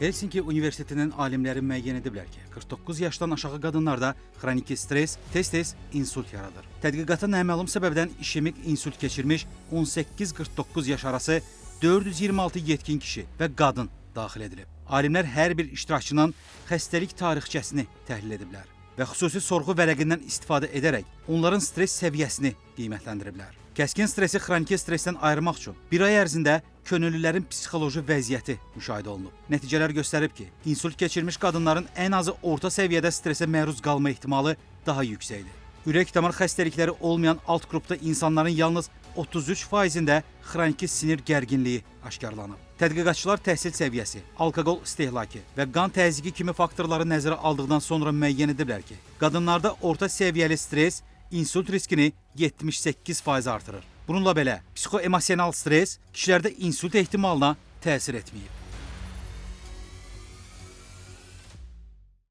Helsinki Universitetinin alimləri müəyyən ediblər ki, 49 yaşdan aşağı qadınlarda xroniki stress tez-tez insult yaradır. Tədqiqata naməlum səbəbdən işemik insult keçirmiş 18-49 yaş arası 426 yetkin kişi və qadın daxil edilib. Alimlər hər bir iştirakçının xəstəlik tarixçəsini təhlil ediblər və xüsusi sorğu vərəqindən istifadə edərək onların stress səviyyəsini qiymətləndiriblər. Kəskin stressi xroniki stressdən ayırmaq üçün bir ay ərzində könüllülərin psixoloji vəziyyəti müşahidə olunub. Nəticələr göstərib ki, insult keçirmiş qadınların ən azı orta səviyyədə stressə məruz qalma ehtimalı daha yüksəkdir. Ürək-damar xəstəlikləri olmayan alt qrupda insanların yalnız 33%-də xroniki sinir gərginliyi aşkarlanıb. Tədqiqatçılar təhsil səviyyəsi, alkoqol istehlakı və qan təzyiqi kimi faktorları nəzərə aldıqdan sonra müəyyən ediblər ki, qadınlarda orta səviyyəli stress insult riskini 78% artırır. Bununla belə, psixoemosional stress kişilərdə insult ehtimalına təsir etməyib.